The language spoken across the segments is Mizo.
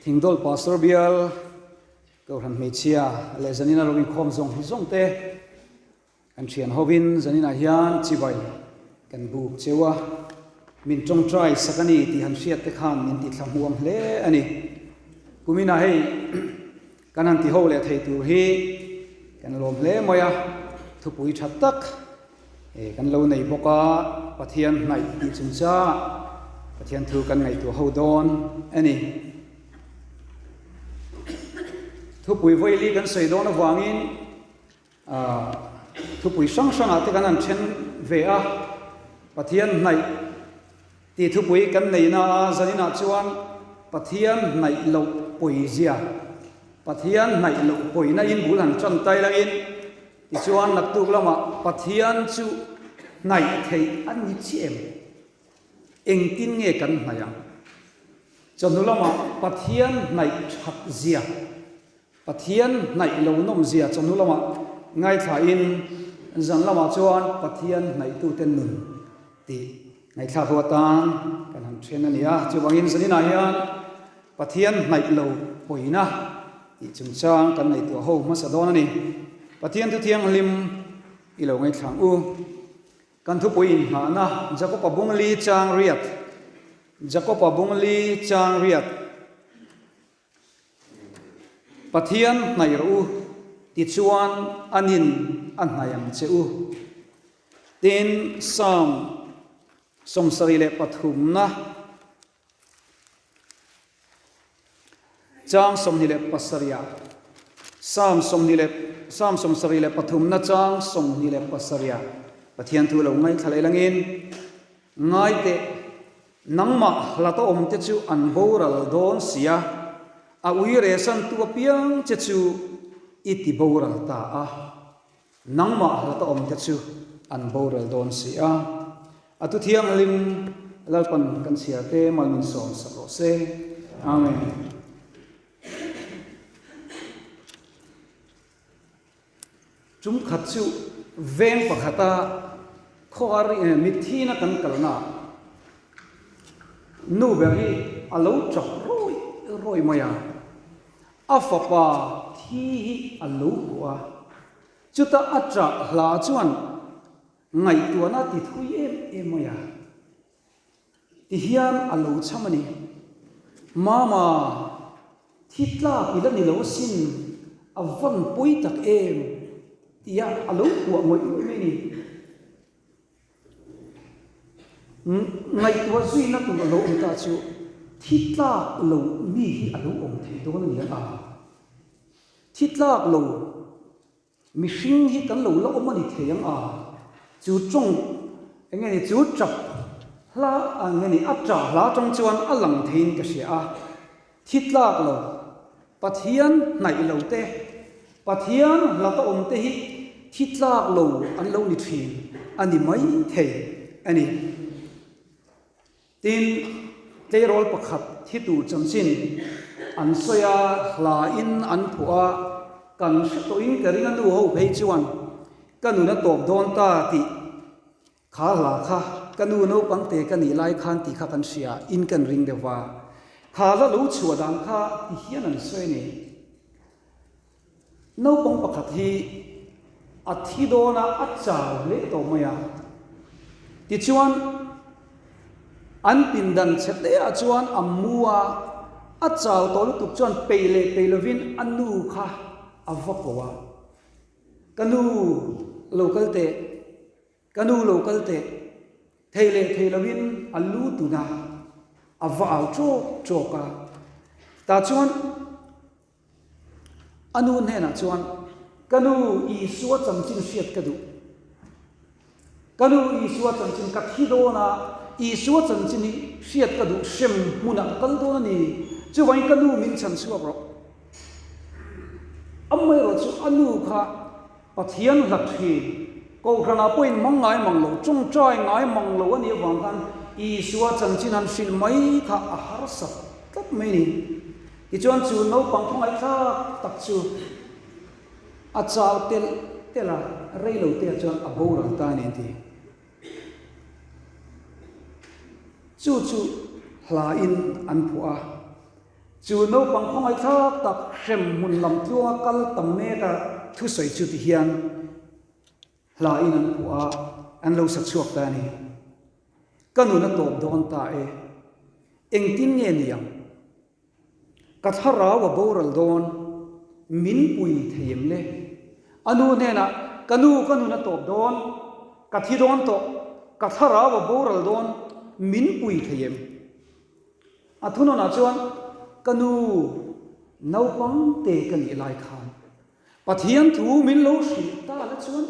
Thingdawl Pastor Bial Kohhran hmeichhia leh zanina lo inkhawm zawng zawng te kan thian hovin zaninah hian chibai kan buk cheu a, min tawngtai sak a ni tih han hriat te khan min ti thla hmuam hle a ni. Kuminah hei kan han ti ho leh thei tur hi kan lawm hle mai a, thupui tha tak kan lo nei bawk a, Pathian hnaih tih chungchangah Pathian thu kan ngaihtuah ho dawn a ni. Thupui vawi li kan sawi dawn avangin thupui hrang hrangah te kan han then ve a, Pathian hnaih tih thupui kan nei na a, zaninah chuan Pathian hnaih loh pawizia, Pathian hnaih loh pawina in bul han tan tai langin tichuan naktuk lamah Pathian chu hnaih theih a ni chiah em? Engtin nge kan hnaih ang? Chawhnu lamah Pathian hnaih that zia, Pathian hnaih lo nawm zia chawhnu lamah ngaithlain zan lamah chuan Pathian hnaihtute nun tih ngaihthlak ho atan kan han then a ni a. Chuvangin zaninah hian Pathian hnaih lo pawina tih chungchang kan ngaihtuah ho hmasa dawn a ni. Pathian thu thianghlim i lo ngaithla ang u. Kan thupui inngahna Jakob-a bung li chang riat Jakob-a bung li chang riat Pathian hnaih rawh u tichuan anin a hnaih ang che u. Tin, Psalm 73na Chang 27 ah Psalm 20 leh Psalm 73 na chang 27 ah Pathian thu lo ngaithla leh langin, Ngai teh, nangmah hlata awm te chu an boral dawn si a, a ui resan tu apiang che chu i ti boral ta a. Nangmah hlata awm te chu an boral dawn si a, a tu thianghlim Lalpan kan chhiar te mal min sawm sak rawh se. Amen. Tum khat chu veng pakhata khawar mitthina kan kalna nu ber hi a lo tap rawi rawi mai a. A fapa thi hi a lo kuah a, chuta a ṭah hla chuan ngaihtuahna a ti thui em em mai a, ti hian a lo chham a ni. Mama, thi tlak i la ni lo asin, a van pawi tak em? tia a lo kuah ngawih ngawih mai a ni. Ngaihtuah zuina tur a lo awm ta chu thi tlak lo mi hi a lo awm thei dawn a ni a. Thi tlak lo mihring hi kan lo la awm a ni thei ang a. Chu tawng eng nge ni chu tap hla ang nge ni a tah hla atang chuan a lang theiin ka hria a. Thi tlak lo, Pathian hnaih lo te, Pathian hlata awm te hi thi tlak lo an lo ni thin a ni mai thei a ni. Tin, tleirawl pakhat thi tur chanchin an sawi a, hla in an phuah a, kan hre tawhin ka ring a nu ho phei chuan ka nun a tawp dawn ta tih Kha hla kha ka nu naupang te ka nih lai khan tih kha kan hria in kan ring deuh va, kha hla lo chhuah dan kha ti hian an sawi a ni. Naupang pakhat hi a thi dawn a, a chau hle tawh mai a. Tichuan an pindan chhe te ah chuan a mu a, a chau tawh lutuk chuan peih leh peih lovin a nu kha a va ko a, Ka nu lo kal teh. Ka nu lo kal teh, thei leh thei loin a lu tun a, a va au ṭawk ṭawk a. Tah chuan a nu hnenah chuan, Ka nu Isua chanchin hriat ka duh. Ka nu Isua chanchin ka thi dawn a, Isua chanchin hi hriat ka duh hrem hmunah ka kal dawn a ni. Chuvangin ka nu min chhan chhuak rawh. Amaherawhchu a nu kha Pathian hlat thin, Kohhranah pawhin mang ngai mang lo, tawngtai ngai mang lo a nih avang khan Isua chanchin han hrilh mai kha a harsat tlat mai a ni. Tichuan chu naupang khawngaihthlak tak chu a chau telh telh a, rei lo te ah chuan a boral ta a ni an ti. Chu chu hla in an phuah a. Chu naupang khawngaihthlak tak hremhmun lam tluanga kal tam meka thusawi chu ti hian hla in an phuah a, an lo sa chhuak ta a ni. Ka nun a tawp dawn ta e. Engtin nge niang? Ka thlarau a boral dawn, min pui thei em le? A nu hnenah, Ka nu, ka nun a tawp dawn, ka thi dawn tawh, ka thlarau a boral dawn, min pui thei em? A thunawnah chuan, Ka nu, naupang te ka nih lai khan Pathian thu min lo hrilh ta la chuan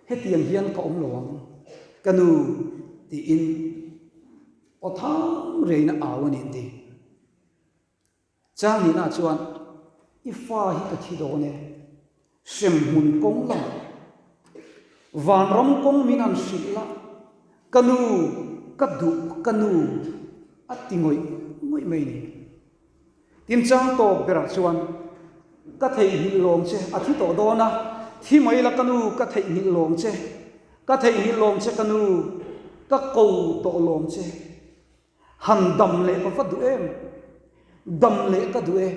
hetiang hian ka awm lo ang, ka nu, tiin aw thang reina au a ni an ti. Chang nihna chuan, I fa hi ka thi dawn e, hremhmun kawng lamah vanram kawng min han hrilh la, ka nu, ka duh, ka nu, a ti ngawih ngawih mai ni. Tin chang tawp berah chuan, Ka theihnghilh lawng che, a thi tawh dawn a, thi mai la ka nu, ka theihnghilh lawng che, ka theihnghilh lawng che ka nu, ka ko tawh lawng che. Han dam leh ka va duh em? Dam leh ka duh e.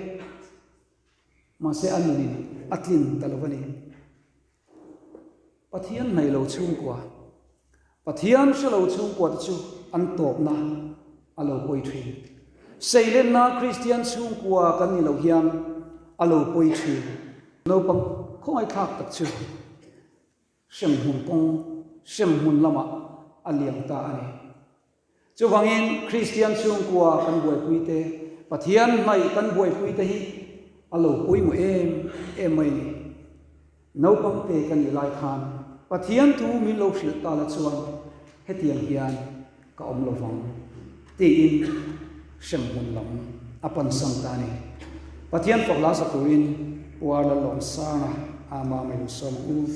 Mahse a nunin a tlin ta lo a ni. Pathian hnaih lo chhungkua, Pathian hre lo chhungkua te chu an tawpna a lo pawi thin. Seilenna Kristian chhungkua kan ni lo hian a lo pawi thin. Naupang khawngaihthlak tak chu hremhmun kawng, hremhmun lamah a liam ta a ni. Chuvangin Kristian chhungkua kan buaipui te, Pathian hnaih kan buaipui te hi a lo pawimawh em em mai a ni. Naupang te ka nih lai khan Pathian thu min lo hrilh ta la chuan hetiang hian ka awm lo vang tiin hremhmun lam a pansan ta a ni. Pathian fak la za turin Puar Lalawmsanga ama mai lo sawm ang u.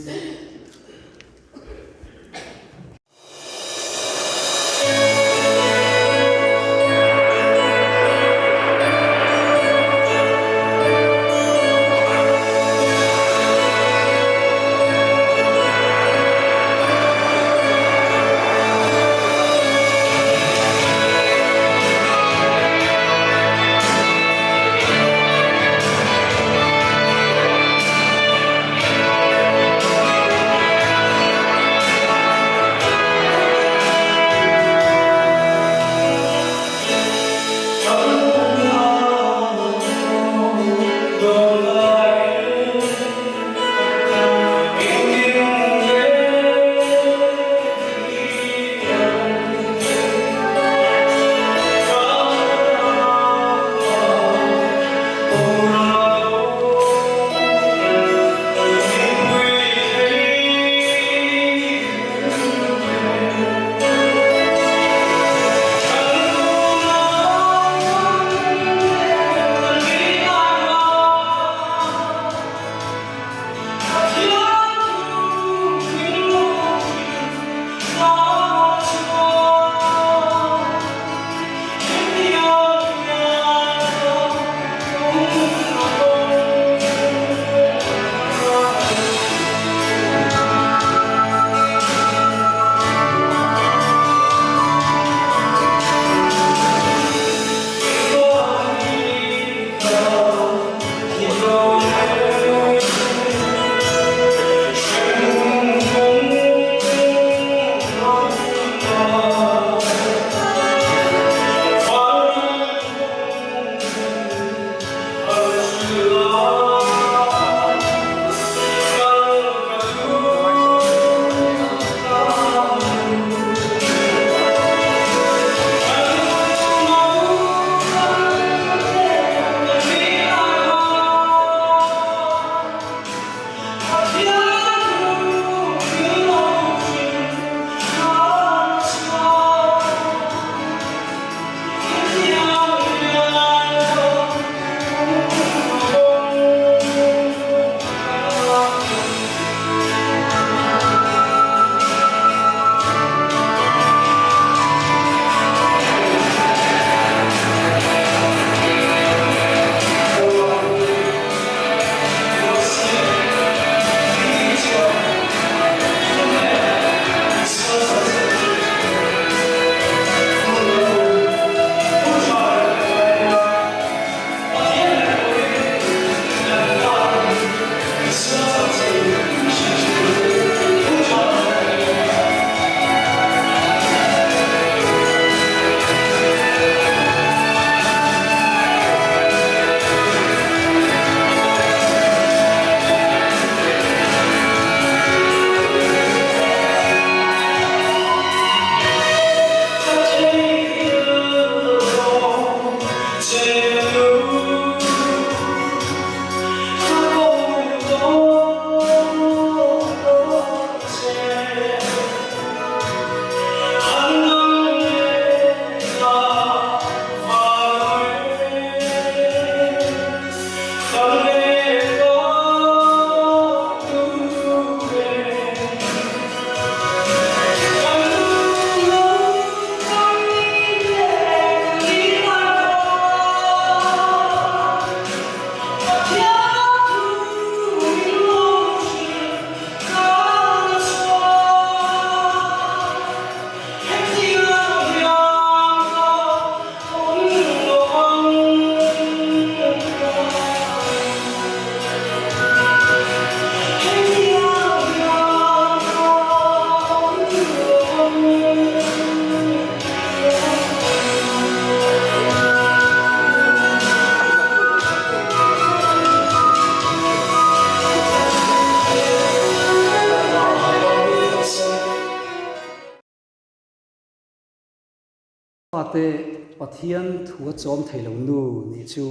Fate Pathian thu a chawm thei lo nu nih chu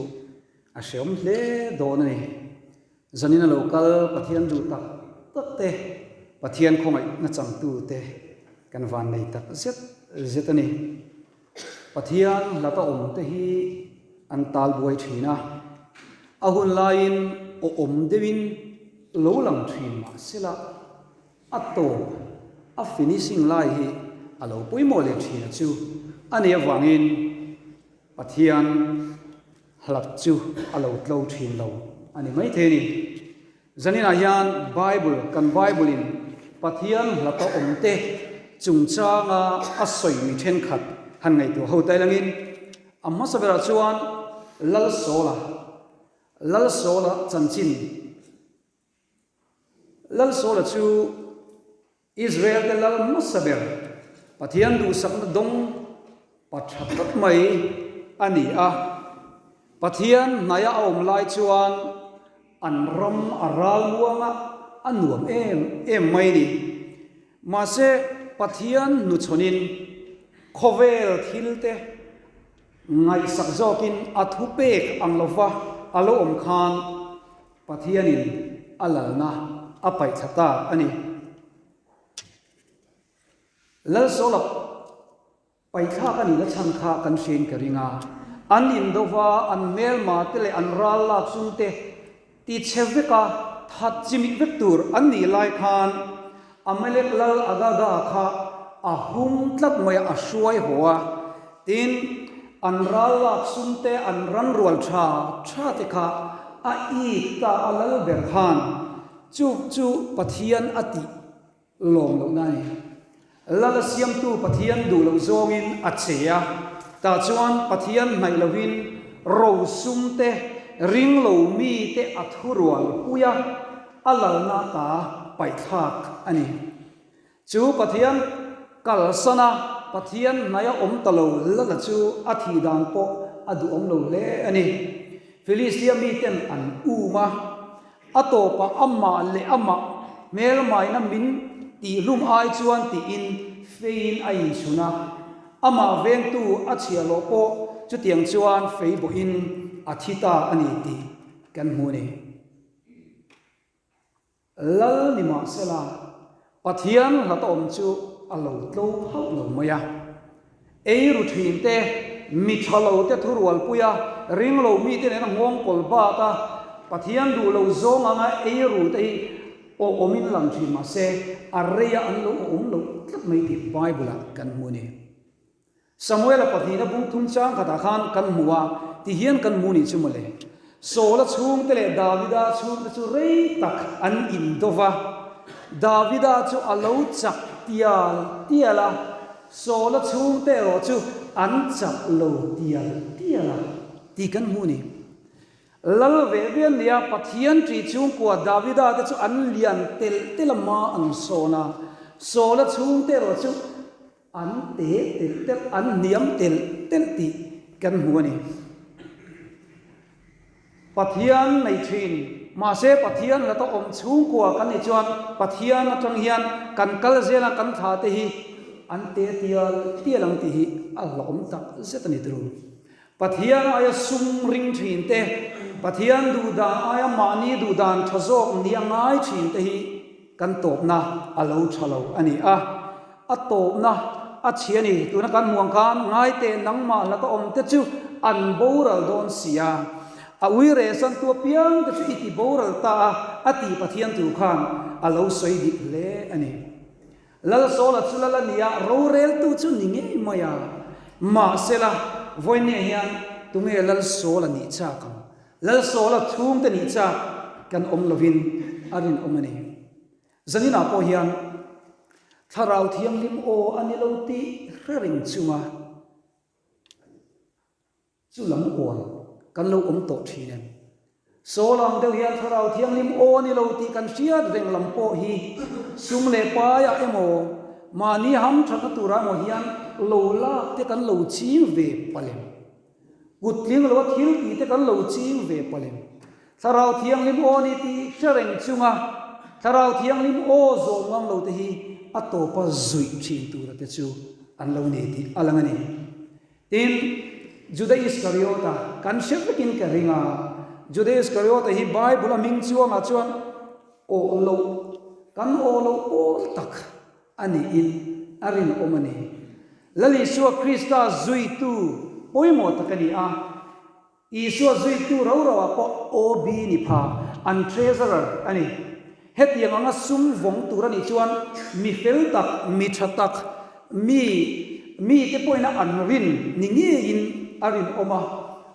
a hreawm hle dawn a ni. Zanin a lo kal Pathian duh tak tak te, Pathian khawngaihna changtu te kan van nei tak zet zet a ni. Pathian hlata awm te hi an tal buai thin a, a hun laiin awm deuhin lo lang thin mahsela, A tawp, a finishing lai hi a lo pawimawh leh thin a chu a nih avangin Pathian hlat chu a lo tlo thin lo a ni maithei a ni. Zaninah hian Bible, kan Bible in Pathian hlata awmte chungchanga a sawi mi thenkhat han ngaihtuah ho ta ilangin a hmasa berah chuan Lalsawla, Lalsawla chanchin, Lal Saula chu Israel-te lal hmasa ber, Pathian duhsakna dawng pa tha tak mai a ni a. Pathian hnaia a awm lai chuan an ram a ral muang a, a nuam em em mai a ni. Mahse, Pathian hnuchhawnin khawvel thilte ngaihsak zawkin a thupek ang lova a lo awm khan, Pathianin a lalna a paih thla ta a ni. Lalsawla paithlak a nihna chhan kha kan hriain ka ring a, an indova an hmelma te leh an ral lak sum te ti chhe veka that chimih vek tur an nih lai khan Amalek lal Agaga kha a hum tlat mai a, a hruai haw a. Tin, an ral lak sum te, an ran rual tha tha te kha a it ta a lal ber khan chu chu Pathian a tih lawm lohna a ni. Lal a siamtu Pathian duh loh zawngin a che a, tah chuan Pathian hnaih lovin ro sum te, ring lo mi te a thurual pui a, A lalna ta paihthlak a ni. Chu Pathian kalsana Pathian hnaia awm ta lo lala chu a thih dan pawh a duhawm lo hle a ni. Filistia miten an um a, a tawpah amah leh amah hmelmaina min tihhlum ai chuan tiin feiin a inchhun a, amah vengtu a chhiahhlawh pawh chutiang chuan fei bawhin a thi ta a ni tih kan hmu a ni. Lal ni mahsela, Pathian hlata awm chu a lo tlo hauh lo mai a. Ei ru thin te, mi tha lo te thurualpui a, ring lo mite nena nghawng kawl bat a, Pathian duh lo zawng anga ei ru te hi aw awmin lang thin mahse, a reia an lo awm lo tlat mai tih Bible-ah kan hmu a ni. Samuela pahnihna bung thum chang khatah khan kan hmu a, ti hian kan hmu nih chu mawle. Saula chhungte leh Davida chhungte chu rei tak an indo va, Davida chu a lo chak tial tial a, Saula chhungte erawh chu an chak lo tial tial a, tih kan hmu ni. Lal ve ve an nia, Pathian ṭih chhungkua Davida te chu an lian telh telh a ma an sawn a, Saula chhungte erawh chu An te telh telh, an hniam telh telh tih kan hmu a ni. Pathian nei thin, mahse Pathian lata awm chhungkua kan nih chuan Pathian atang hian kan kal zela kan thla te hi an te tial tial ang tih hi a hlauhawm tak zet a ni turu. Pathian aia sum ring thin te, Pathian duhdan aia mahni duhdan tha zawk ni a ngai thin te hi kan tawpna a lo tha lo a ni a. A tawpna a chhi a ni. Tuna kan hmuh ang khan ngaite nangmah hlata awm te chu an boral dawn si a. A ui rehsan tu apiang te chu i ti boral ta a, a tih Pathian tu khan a lo sawi dik hle a ni. Lalsawla chu lal a ni a, roreltu chu ni ngei mai a. Mahsela, vawinia hian tunge Lalsawla nih chak ang? Lalsawla chhungte nih chak kan awm lovin a rinawm a ni. Zaninah pawh hian Thlarau Thianghlim aw a ni lo tih hre reng chunga Chu lam ual kan lo awm tawh thin em? Sawl ang deuh hian Thlarau Thianghlim aw a ni lo tih kan hriat reng lam pawh hi sum leh paiah emaw, mahni hamthatna turah emaw hian lo lak te kan lo ching ve palh em? Kut tling loa thil tih te kan lo ching ve palh em? Thlarau Thianghlim aw a ni tih hre reng chunga Thlarau Thianghlim aw zawm ngam lo te hi a tawpa zuih thin tura te chu an lo ni tih a lang a ni. Tin, Juda Iskariota, kan hre vekin ka ring a, Juda Iskariota hi Bible a hming chuangah chuan awh loh, kan awh loh pawl tak a niin a rinawm a ni. Lal Isua Krista zuitu pawimawh tak a ni a, Isua zuitu rau rauah pawh OB ni pha, an treasurer a ni. Hetiang anga sum vawng tur a nih chuan mi fel tak, mi tha tak, mi mite pawhin a an rin ni ngeiin a rinawm a.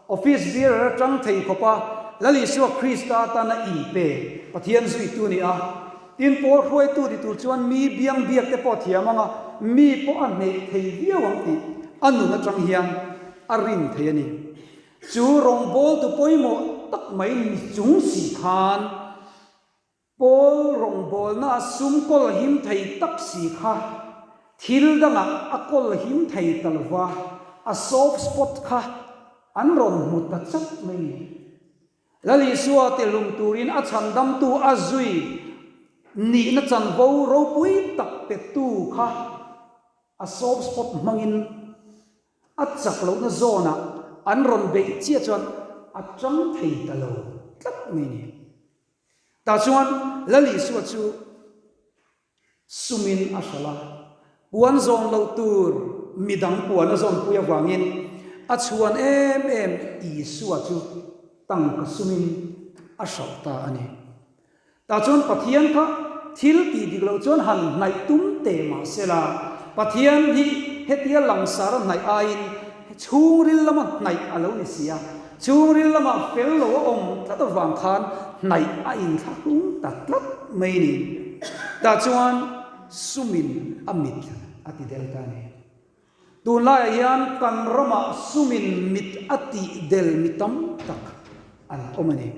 Office bearer atang thei khawpa Lal Isua Krista atana inpe Pathian zuitu a ni a. Tin, pawl hruaitu ti tur chuan mi biang biak te pawh thiam anga mi pawh a hneih thei viau ang tih a nun atang hian a rin thei a ni. Chu rawngbawltu pawimawh tak mai ni chung si khan pawl rawngbawlna a sum kawl him thei tak si kha thil dangah a kawl him thei ta lova, a soft spot kha an rawn hmu ta chat mai ni. Lal Isua tihlum turin a chhandamtu a zui nihna chanvo ropui tak petu kha a soft spot hmangin a chak lohna zawnah an rawn beih chiah chuan a tang thei ta lo tlat mai ni. Tah chuan Lal Isua chu Sumin a hralh a, puan zawn loh tur midang puan a zawnpui avangin a chhuan em em Isua chu tangka sumin a hralh ta a ni. Tah chuan Pathian kha thil tih dik loh chuan han hnaih tum teh mah sela, Pathian hi hetia langsar a hnaih aiin chhungril lama hnaih a lo ni si a, chhungril lamah fel lo a awm tlat avang khan hnaih a inthlahrung ta tlat mai ni. Tah chuan sumin a mit a ti del ta a ni. Tunlaiah hian kan ramah sumin mit a tih del mi tam tak an awm a ni.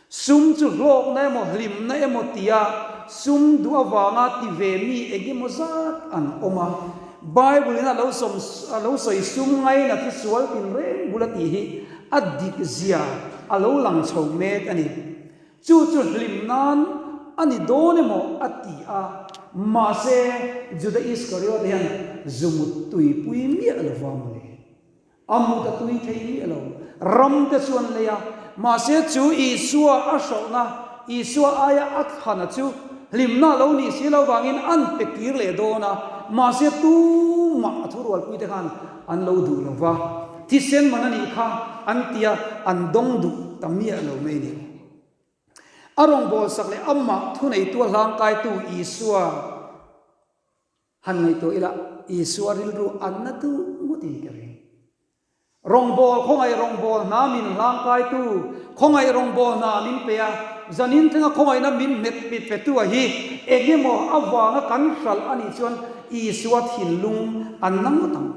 Sum chu hlawkna emaw hlimna emaw tia sum duh avanga ti ve mi eng emaw zat an awm a. Bible in a lo sawm a lo sawi sum ngaina thi sual tinreng bula tih hi a dik zia a lo lang chho mek a ni. Chu chu hlim nan a ni dawn emaw a ti a, mahse Juda Iskariot hian zumut tuipui miah lo va mawle. A mut a tui thei miah lo. Ram te chu an lei a, mahse chu Isua a hrawhna, Isua aia a thlana chu hlimna a lo nih si lo vangin an pe kir leh dawn a, mahse tumah a thurualpui te khan an lo duh lo va, thisen man a nih kha an ti a, an dawng duh ta miah lo mai a ni. A rawngbawlsak leh amah thuneitu a hlangkaitu Isua Han ngaihtuah ila, Isua rilru an na duh ngawtin ka ring. Rawngbâwl, khawngaih rawngbâwl hna min hlangkaitu, khawngaih rawngbâwl hna min pe a, zanin thlenga khawngaihna min hmet pit petu a hi eng emaw avânga kan hralh a nih chuan Isua thinlung an na ngawt ang.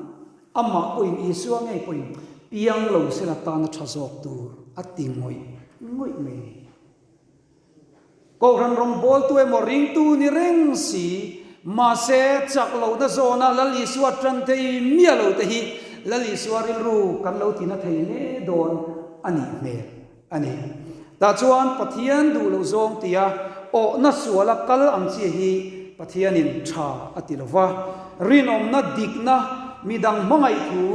Amah pawhin, Isua ngei pawhin, piang lo sela tana ṭha zâwk tur a ti ngawih ngawih mai a ni. Kohhran rawngbawltu emaw ringtu ni reng si, mahse chak lohna zawna Lal Isua tan thei miah lo te hi Lal Isua rilru kan lo tina thei hle dawn a nih hmel a ni. Tah chuan Pathian duh loh zawng tia awhna suala kal ang chi hi Pathianin tha a ti lo va, rinawmna dikna midang hmangaih thu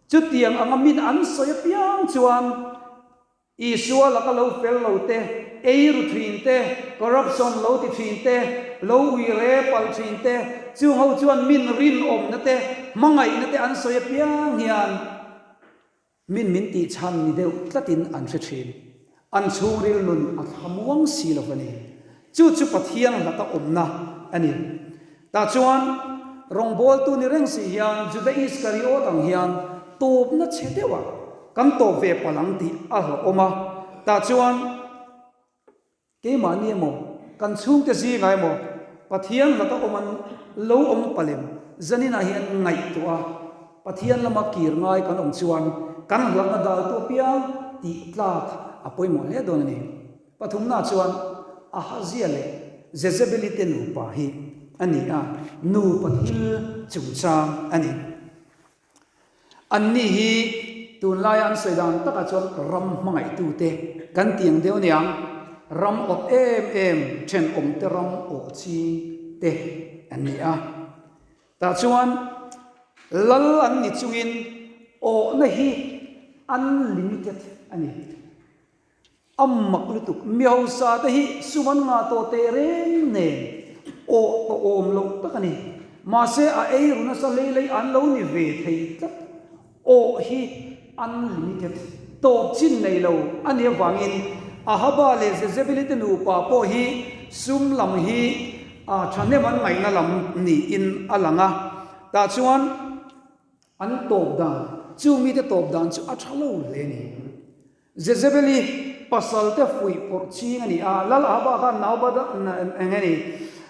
chutiang anga min an sawi apiang chuan Isua laka lo fel lo te, ei ru thin te, corruption lo ti thin te, lo ui re palh thin te, chung ho chuan min rinawmna te, hmangaihna te an sawi apiang hian min min tih chhan ni deuh tlatin an hre thin. An chhungril nun a thlamuang si lo a ni. Chu chu Pathian hlata awmna a ni. Tah chuan rawngbawltu ni reng si hian Juda Iskariot ang hian tawpna chhe deuhah kan tawp ve palh ang tih a hlauhawm a. Tah chuan keimahni emaw, kan chhungte zingah emaw Pathian hlata awm an lo awm palem zaninah hian ngaihtuah a, Pathian lama kir ngai kan awm chuan kan hlauhna daltu apiang tih tlak a pawimawh hle dawn a ni. Pathumna chuan Ahazia leh Jezebeli te nupa hi a ni a, nupa thil chungchang a ni. Anni hi tunlaia an sawi dan takah chuan ram hmangaihtute kan ti ang deuh aniang, ram awt em em thenawmte ram awh ching te an ni a. Tah chuan. Lal an ni chungin awhna hi unlimited a ni. A mak lutuk. Mi hausa te hi sum an ngah tawh teh reng nen awh tawh awm loh tak a ni. Mahse a ei ru nasa hlei hlei an lo ni ve thei tlat. Awh hi unlimited, tawp chin nei lo a nih avangin Ahaba leh Jezebeli te nupa pawh hi sum lam hi thahnem an ngaihna lam niin a lang a. Tah chuan an tawp dan, chung mite tawp dan chu a tha lo hle a ni. Jezebeli pasal te fuih pawrh ching a ni a, Lal Ahaba khan Naubada eng nge ni,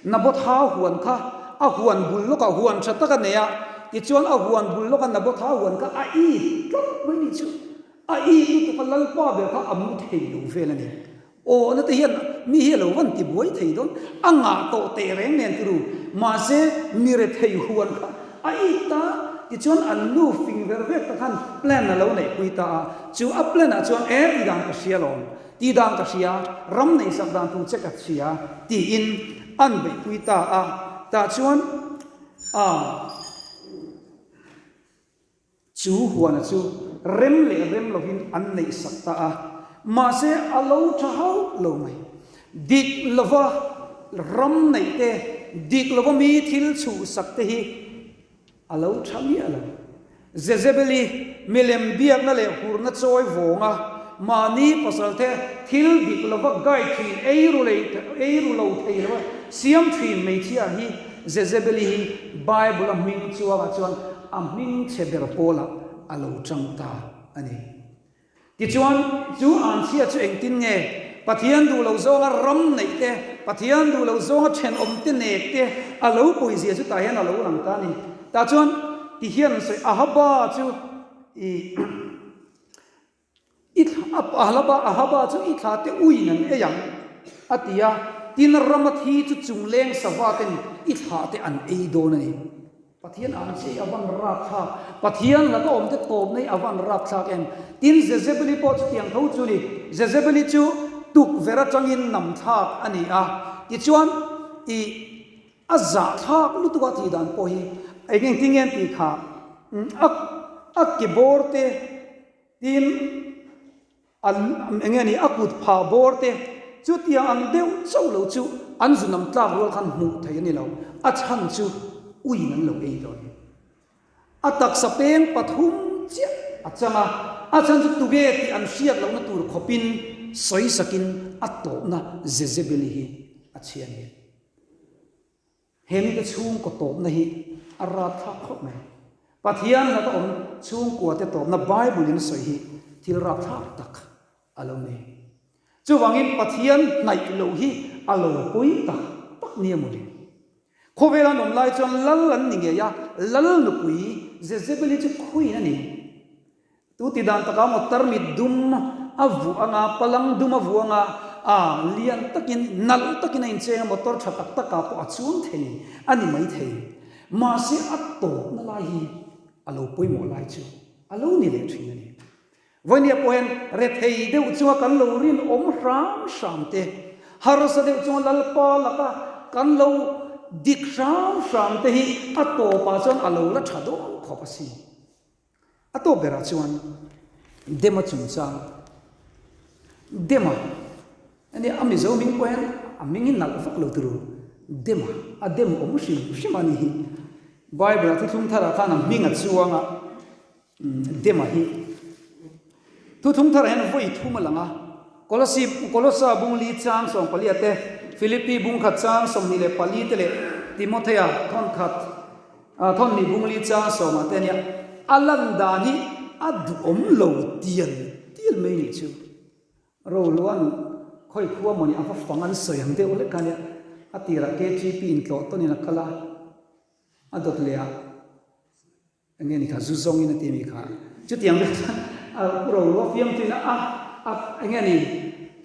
Nabotha huan kha a huan bul lawkah huan tha tak a nei a, tichuan a huan bul lawka Nabotha huan kha a it tlat mai ni chu, a it lutuk a Lalpa ber kha a mu thei lo vel a ni. Aw na te hian mi hi a lo van ti buai thei dawn, a ngah tawh teh reng nen turu, mahse mi rethei huan kha a it ta, tichuan an nu fing ver vek tak khan plan a lo neih pui ta a, chu a plan ah chuan e ti dan ka hria lawm, ti dan ka hria, ram nei sak dan tur che ka hria tiin an beih pui ta a, tah chuan a. Chu huana chu rem leh rem lovin an neih sak ta a, mahse a lo tha hauh lo mai. Dik lova ram neih te, dik lova mi thil chhuhsak te hi a lo tha miah lo. Jezebeli milem biakna leh hurna chawi vawnga mahni pasalte thil dik lova guide thin, ei ru lo thei lova siam thin hmeichhia hi Jezebeli hi Bible-a hming chuangah chuan a hming chhe ber pawlah a lo chang ta a ni. Tichuan, chu anchhia chu engtin nge Pathian duh lo zawnga ram neih te, Pathian duh lo zawnga thenawm te nek te a lo pawizia chu tah hian a lo lang ta a ni. Tah chuan ti hian an sawi, Ahaba chu i I thla Ahaba Ahaba chu i thla te uiin an ei ang, a ti a. Tin, rama thi chu chungleng sava ten i thla te an ei dawn a ni. Pathian an che i a van rapthlak. Pathian laka awm te tawpna hi a van rapthlak em? Tin, Jezebeli pawh chutiang tho chu ni. Jezebeli chu tukverh atangin nam thlak a ni a. Tichuan, i a zahthlak lutuk a tih dan pawh hi eng engtin nge an tih kha? A a kebawr te Tin, an eng nge ni, a kut phah bawr te chutiang ang deuh chauh lo chu an zunam tlak rual khan hmuh theih a ni lo, a chhan chu uiin an lo ei tawh a ni. A taksa peng pathum chiah a chang a, a chhan chu tuge tih an hriat lohna tur khawpin sawisakin a tawpna Jezebeli hi a chhia a ni. He mite chhungkaw tawpna hi a rapthlak khawp mai. Pathian laka awm chhungkua te tawpna Bible in sawi hi thil rapthlak tak a lo ni. Chuvangin Pathian hnaih loh hi a lo pawi tak tak nia mawle. Khawvel an awm lai chuan lal an ni ngei a, lal nupui Jezebel-i chu khuin a ni. Tu ti dan takah maw tarmit dum a vuah anga, palang dum a vuah anga, a lian takin, nalh takin a incheng a, motor tha tak takah pawh a chuang thei a ni maithei. Mahse a tawpna lai hi a lo pawimawh lai chu a lo ni leh thin a ni. Vawinia pawh hian rethei deuh chunga kan lo rinawm hram hram te, harsa deuh chunga Lalpa laka kan lo dik hram hram te hi a tawpah chuan a lo la tha dawn khawp asin. A tawp berah chuan Dema chungchang, Dema, ania a Mizo hming pawh hian a hming hi nalh vak lo turu, Dema, a dem awm hrim hrim a ni hi. Bible-ah thuthlung tharah khan a hming a chuang a, Dema hi. Thuthlung tharah hian vawi thum a lang a, Kolosip, Kolosa bung li chang 14 te, Philippi bung khat chang 24 te leh Timothea thawn khat, A thawn ni bung li chang sawmah te ania, a lan dan hi a duhawm lo tial tial mai nih chu. Roluan khawi khua mawni a va fang an sawi ang deuh lek ania, a tirah KTP in tlawh tawnin a kal a, a dawt leh a. Eng nge ni kha, zu zawngin a ti mi kha. Chutiang vel chuan a roluah fiamtuin a a eng nge ni,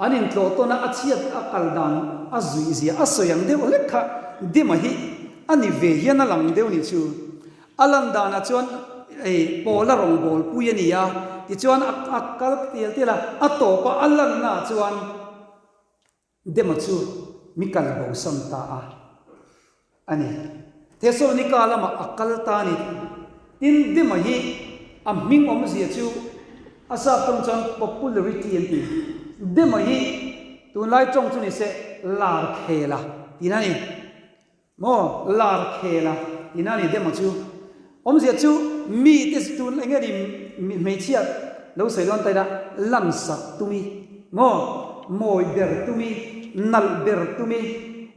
an intlawh tawn a, a chhiat a kal dan a zuih zia a sawi ang deuh hlek kha Dima hi a ni ve hian a lang deuh nih chu. A lan danah chuan ei Paula rawngbawlpui a ni a, tichuan a a kal tial tial a, a tawpa a lannaah chuan Dema chu mi kal bosan ta a a ni. Thesalonika lamah a kal ta a ni. Tin, Dema hi a hming awmzia chu a sap tawng chuan popularity an ti. Dema hi tunlai tawng chu nise lar khela tihna a ni. Maw lar khela tihna a ni Dema chu. Awmzia chu mite tun eng nge ni hmeichhia lo sawi dawn ta ila lansak tumi maw mawi ber tumi nalh ber tumi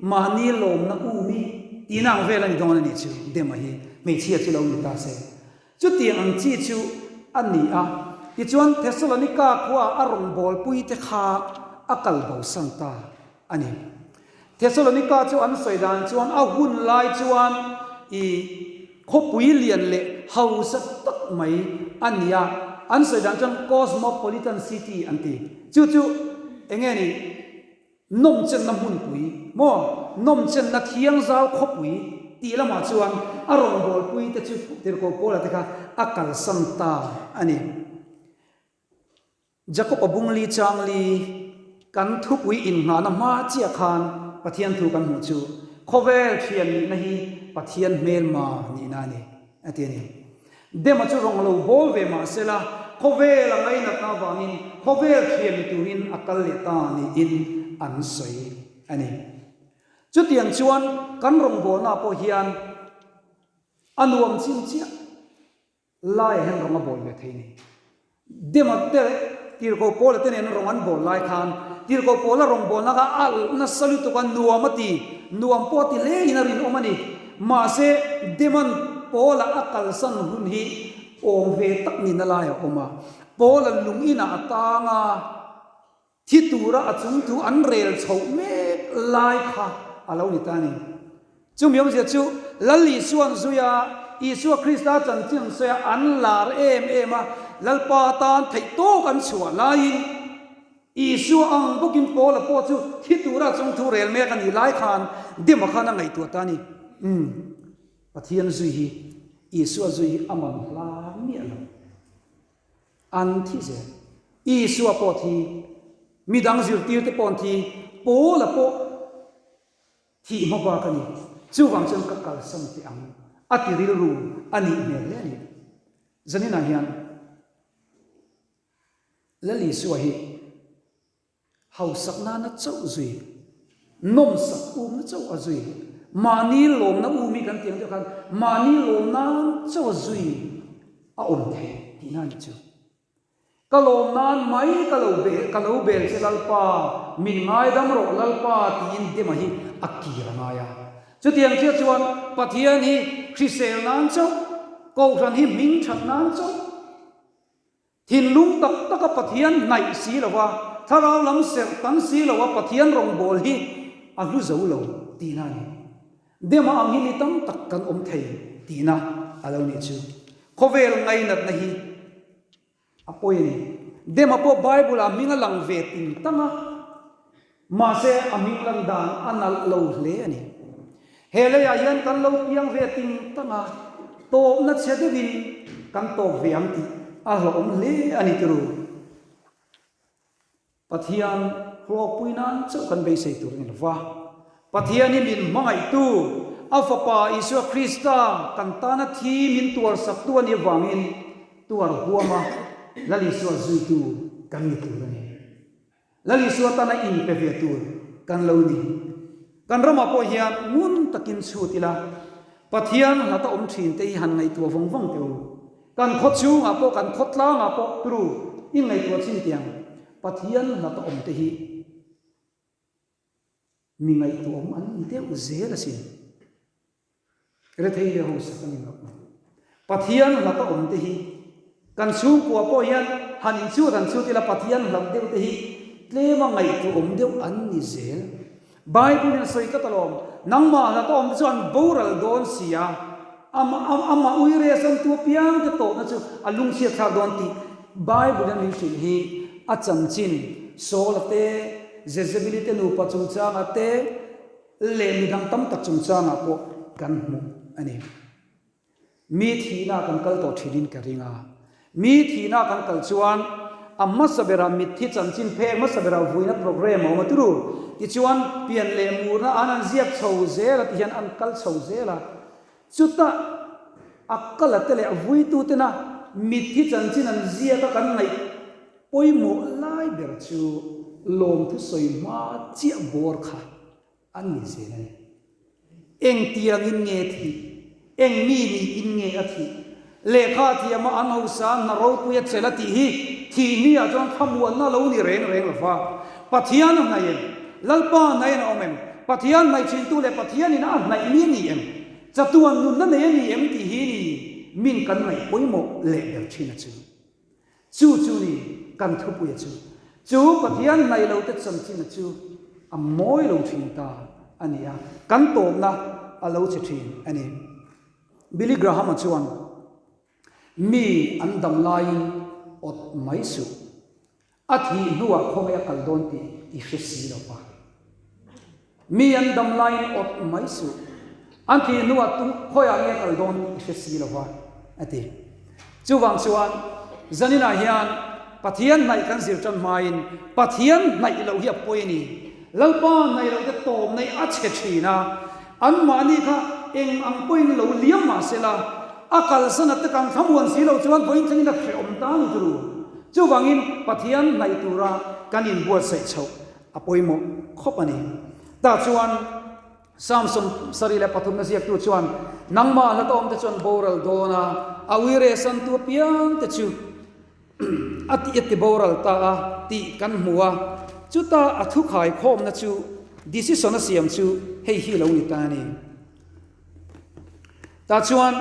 mahni lawmna umi tihna ang vel a ni dawn a nih chu Dema hi. Hmeichhia chu lo ni ta se. Chutiang ang chi chu a ni a. Tichuan Thessalonika khua a rawngbawlpui te kha a kal bosan ta a ni. Thessalonika chu an sawi dan chuan a hun lai chuan i khawpui lian leh hausa tak mai a ni a. An sawi dan chuan Cosmopolitan City an ti. Chu chu eng nge ni? Nawmchenna hmunpui maw? Nawmchenna thiangzau khawpui tih lamah chuan a rawngbawlpui te chu Tirhkoh Paula te kha a kalsan ta a ni. Jakob-a bungli changli kan thupui innghahna hma chiah khan Pathian thu kan hmuh chu khawvel thian nihna hi Pathian hmelma nihna a ni a ti a ni. Dema chu rawng lo bawl ve mah sela, khawvel a ngainatna avangin khawvel thiam ni turin a kal leh ta niin an sawi a ni. Chutiang chuan kan rawngbawlnaah pawh hian a nuam chin chiah laiah hian rawng a bawl ve thei a ni. Dema te Tirhkoh Paula te nen rawng an bawl lai khan Tirhkoh Paula rawngbawlna kha a alh nasa lutuk a, nuam a ti, nuam pawh a ti hle in a rinawm a ni. Mahse, Deman Paula a kalsan hun hi awm ve tak nihna lai a awm a. Paula lung inah a tang a, thi tura a chung thu an rel chhoh mek lai kha a lo ni ta a ni. Chumi awmzia chu Lal Isua'n zui a, Isua Krista chanchin an sawi a, an lar em em a, Lalpa tan theih tawk an chhuah laiin Isua ang bawkin Paula pawh chu thi tura chung thu rel mek a nih lai khan Dema khan a ngaihtuah ta a ni. Umm, Pathian zui hi, Isua zui hi a man hla miah lo. An thi zel. Isua pawh thi, midang zirtirte pawh an thi, Paula pawh Thih hma bak a ni. Chuvang chuan ka kalsan teh ang a ti rilru a nih hmel hle a ni. Zaninah hian Lal Isua hi hausak nana chauh zui, nawmsak umna chauh a zui, mahni lawmna um hi kan tih ang deuh khan mahni lawm nan chauh a zui a awm thei tihna a ni chu. Ka lawm nan mai ka lo bel ka lo bel che Lalpa, min ngaidam rawh Lalpa tiin Dema hi a kir a ngai a. Chutiang chiah chuan Pathian hi hrisel nan chauh, Kohhran hi hming that nan chauh, thinlung tak taka Pathian hnaih si lova, thlarau lam serh tam si lova Pathian rawngbâwl hi a hlu zo lo tihna a ni. Dema ang hi mi tam tak kan awm thei tihna a lo nih chu. Khawvel ngainatna hi A pawi a ni. Dema pawh Bible-ah hming a lang ve ting tang a, mahse a hming lan dan a nalh lo hle a ni. He leiah hian kan lo piang ve ting tang a, tawpna chhe deuhin kan tawp ve ang tih a hlauhawm hle a ni turu. Pathian hlawkpui nan chauh kan beisei tur a ni lo va. Pathian hi min hmangaihtu, a Fapa Isua Krista kan tana thi min tuarsaktu a nih avangin tuar huama Lal Isua zuitu kan ni tur a ni. Lal Isua tana inpe ve tur kan lo ni. Kan ramah pawh hian ngun takin chhut ila, Pathian hlata awm thin te hi han ngaihtuah vawng vawng teh u. Kan khaw chhungah pawh, kan khaw tlangah pawh turu i ngaihtuah chin tiang Pathian hlata awm te hi mi ngaihtuah awm an ni deuh zel asin. Rethei leh hausak a ni loh. Pathian hlata awm te hi kan chhungkua pawh hian han inchhut han chhut ila Pathian hlat deuh te hi tlema ngaihtuah awm deuh an ni zel. Bible in a sawi tlat alawm, nangmah hlata awm te chu an boral dawn si a, amah uire santu apiang te tawhna chu a lungchhiat thlak dawn tih Bible in min hrilh hi a chanchin Saul-a te, Jezebel-i te nupa chungchangah te leh midang tam tak chungchangah pawh kan hmu a ni. Mi thihna kan kal tawh thin in ka ring a. Mi thihna kan kal chuan a hmasa berah mitthi chanchin phek hmasa berah vuina program a awm a turu. Tichuan pian leh murna an an ziak chho zel a ti hian an kal chho zel a. Chutah. A kal a te leh a vuitutena mitthi chanchin an ziak a kan ngaih pawimawh lai ber chu lawmthu sawi hma chiah bawr kha an ni zel a ni. Engtiangin nge thih? Eng mi niin nge a thih? Lehkha thiama an hausa hna ropui a chelh a tih hi thih hniah chuan thlamuanna lo ni reng reng lo va. Pathian a hnaih em? Lalpa a hnaih in a awm em? Pathian hnaih thintu leh Pathianin a hnaih mi a ni em? Chatuan nunna nei a ni em tih hi ni min kan ngaih pawimawh leh ber thin a chu. Chu chu ni kan thupui a chu. Chu Pathian hnaih lo te chanchin a chu a mawi lo thin ta a ni a, kan tawpna a lo che thin a ni. Billy Graham-a chuan, Mi an dam laiin awt mai suh. A thih hnuah khawngaih a kal dawn tih i hre si lo va. Mi an dam laiin awt mai suh. An thih hnuah tu khawiah nge a kal dawn tih i hre si lo va, a ti. Chuvang chuan zaninah hian Pathian hnaih kan zir tan hmain Pathian hnaih loh hi a pawi a ni. Lalpa hnaih loh te tawm nei a chhe thin a, anmahni kha eng ang pawhin lo liam mah se la, a kalsan a te kan thlamuan si loh chuan vawiin thlengin a hrehawm ta ni turu. Chuvangin Pathian hnaih tura kan inbuatsaih chhoh a pawimawh khawp a ni. Tah chuan Psalm 73 na ziaktu chuan, Nangmah hla tawm te chuan boral dawn a, a uire santu apiang te chu a ti a ti boral ta a tih kan hmu a. Chuta a thukhai khawmna chu decision a siam chu hei hi lo ni ta a ni. Tah chuan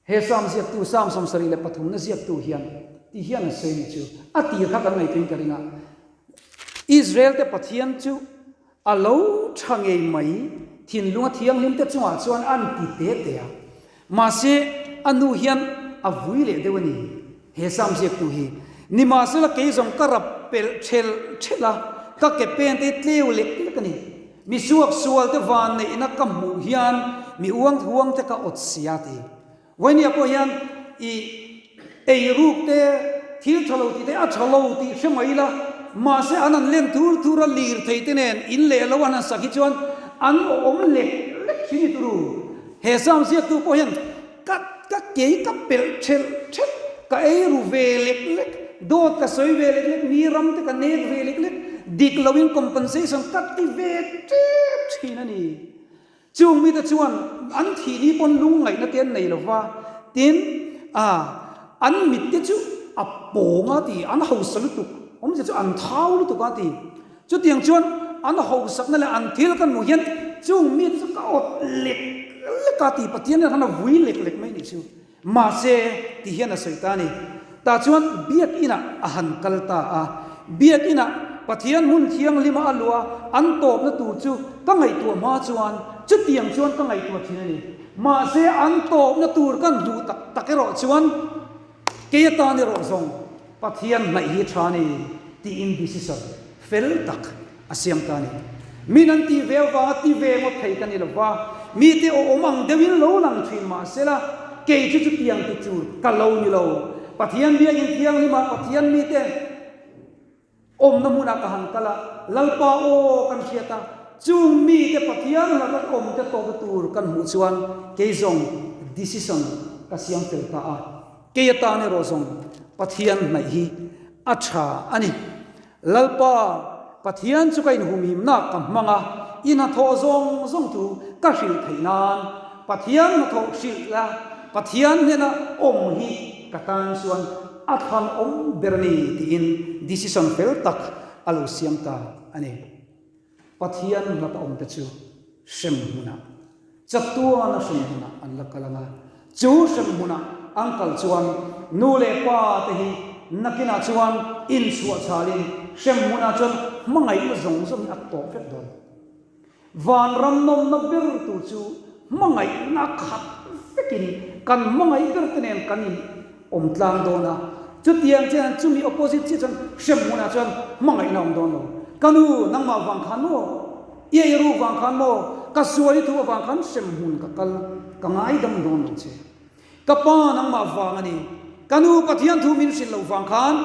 He Psalm ziaktu, Psalm 73 na ziaktu hian ti hian a sawi ni chu a tir kha kan ngaihtuahin ka ring a. Israel te Pathian chu a lo tha ngei mai, thinlunga thianghlim te chungah chuan an ti te te a. Mahse, a nu hian a vui leh deuh a ni, he Psalm ziaktu hi. Nimahsela kei zawng ka rap pelh thelh thelh a, ka ke pen te hi tleu lek lek a ni. Mi suak sual te van neihna ka hmuh hian mi uang thuang te ka awt sia ti. Vawini ah pawh hian i ei ruk te thil tha lo tih te a tha lo tih hre mai ila, mahse an han len thur thur a lir thei te nen in leh lo an han sak hi chuan an awm lek lek thin i turu. He Psalm ziaktu pawh hian ka ka kei ka pelh thelh thelh, ka ei ru ve lek lek, dawt ka sawi ve lek lek, mi ram te ka nek ve lek lek, dik loin compensation ka ti ve tep thin a ni. Chung mite chuan an thih ni pawn lungngaihna te an nei lo va, tin a an mit te chu a pawng a ti, an hausa lutuk, awmzia chu an thau lutuk a ti. Chutiang chuan an hausakna leh an thil kan hmuh hian chung mite chu ka awt lek lek a ti, Pathian hian a vui lek lek mai nih chu. Mahse, ti hian a sawi ta a ni. Tah chuan biakinah a han kal ta a. Biakinah Pathian hmun thianghlima a luh a, an tawpna tur chu ka ngaihtuah hma chuan chutiang chuan ka ngaihtuah thin a ni. Mahse, an tawpna tur kan hmuh tak tak erawh chuan kei atan erawh zawng Pathian hnaih hi tha a ni tiin decision fel tak a siam ta a ni. Min an tih ve avanga ti ve ngawt thei ka ni lo va, mite awm ang deuhin lo lang thin mah sela, kei chu chutiang ti tur ka lo ni lo. Pathian biakinn thianghlimah Pathian mite awmna hmunah ka han kal a, Lalpa aw kan hriat a, chung mite Pathian laka awmte tawpna tur kan hmuh chuan kei zawng decision ka siam fel ta a. Kei atan erawh zawng Pathian hnaih hi a tha a ni. Lalpa, Pathian chu ka inhumhimna ka hmang a, i hnathawh zawng zawng chu ka hrilh theih nan Pathian hnathawh hrilh la, Pathian hnena awm hi ka tan chuan a thlan awm ber a ni tiin decision fel tak a lo siam ta a ni. Pathian hlata awmte chu hrem hmunah, chatuana hrem hmunah an la kal ang a. Chu hrem hmunah an kal chuan nu leh pa te hi nakinah chuan inchhuah chhalin hrem hmunah chuan hmangaihna zawng zawngin a tawp vek dawn. Vanram nawmna ber tur chu hmangaihna khat vekin kan hmangaih ber te nen kan in awm tlang dawn a, chutiang chian chumi opposite chiah chuan hrem hmunah chuan hmangaihna awm dawn lo. Ka nu, nangmah vang khan maw? I ei ruk vang khan maw? Ka sual i thu avang khan hrem hmun ka kal, ka ngaidam dawn lo che. Ka pa, nangmah vang a ni. Ka nu, Pathian thu min hrilh loh vang khan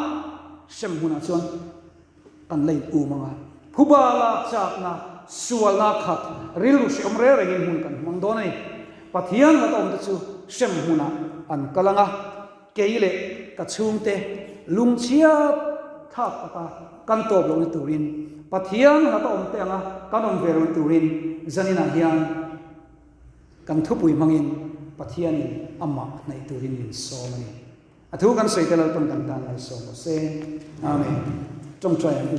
hrem hmunah chuan kan la in um ang a. Phuba lak chakna, sualna khat, rilru hrehawm reng rengin hmun kan hmang dawn a ni. Pathian hlata awmte chu hrem hmunah an kal ang a, kei leh ka chhungte lungchhiat thlak taka kan tawp lohna turin, Pathian hlata awmte anga kan awm ve lohna turin zaninah hian kan thupui hmangin Pathianin amah hnaih turin min sawm a ni. A thu kan sawi te Lalpan kan tan malsawm rawh se. Amen. Tawngtai ang u.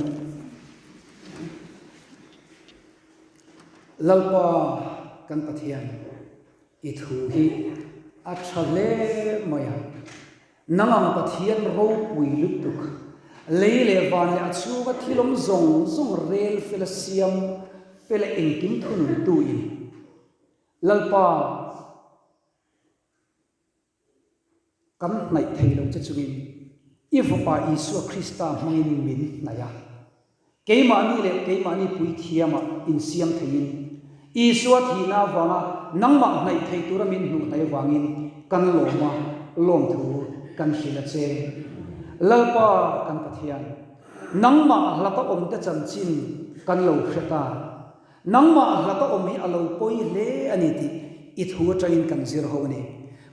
Lalpa kan Pathian, i thu hi a tha hle mai a. Nang ang Pathian ropui lutuk, lei leh van leh a chhunga thil awm zawng zawng rel fela siam fela engkim thununtu in Lalpa, Kan hnaih thei lo che chungin i Fapa Isua Krista hmangin min hnaih a. Keimahni leh keimahni puithiamah insiam theiin, Isua thihna avanga nangmah hnaih thei tura min hnuh hnaih avangin kan lawm a, lawmthu kan hrilh a che. Lalpa kan Pathian, nangmah hlata awmte chanchin kan lo hre ta. Nangmah hlata awm hi a lo pawi hle a ni tih i thu atangin kan zir ho a ni.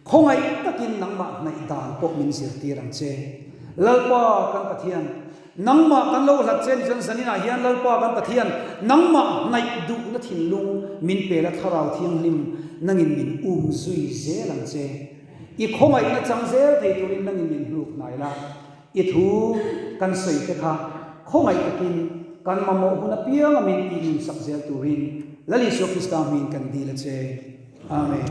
Khawngaih takin nangmah hnaih dan pawh min zirtir ang che. Lalpa kan Pathian, nangmah kan lo hlat che ni chuan zaninah hian Lalpa kan Pathian, nangmah hnaih duhna thinlung min pel a Thlarau Thianghlim nangin min um zui zel ang che. I khawngaihna chang zel thei turin nangin min hnuk hnai la. I thu kan sawi te kha khawngaih takin kan mamawh hun apianga min tih nun sak zel turin Lal Isua Krista hmingin kan dil a che. Amen.